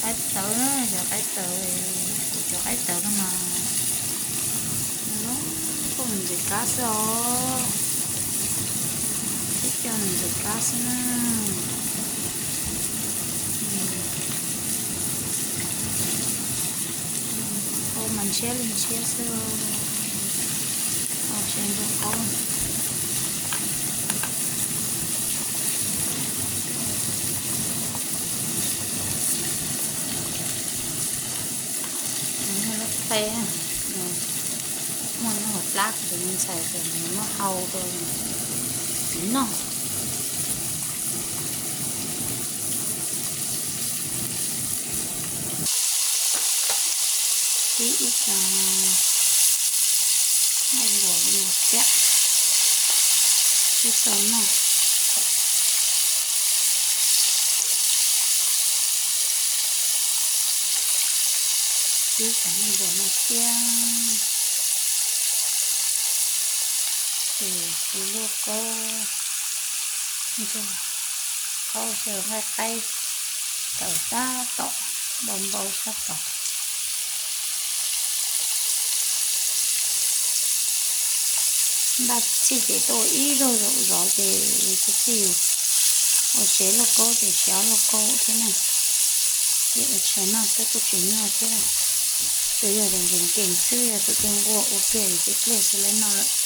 Qaib txawv, qaib txawv, cov qaib txawv, kuv cov qaib txawv no mas kuj ntxim qab xwb os. Ib co ntxim qab xwb na. Qau mas ntshiab li ntshiab xwb. Qau tsis ntxim qab. Lub qe, muaj nyob hauv plab kuv tus me ntxhais ces nws muab hau rau kuv noj. Pib ib co nqaij npuas li no thiab, pib tau noj. Pib cov nqaij npuas no thiab. Ces kuv lub kaub, kaub xyaw nqaij qaib tawm tab tom npau npau sab tod. Npaj txhij ces tuaj ua ib zaug zaum zov ces txhij ua tsev lauj kaub ces siav lauj kaub thiab na. Ces ua tshais noj xwb kuj tsis nyuaj thiab. Tsuas yog zoo zoo nkees xwb, yog tus twg nquag ua kiag ces pliag xwb lawv noj lawm.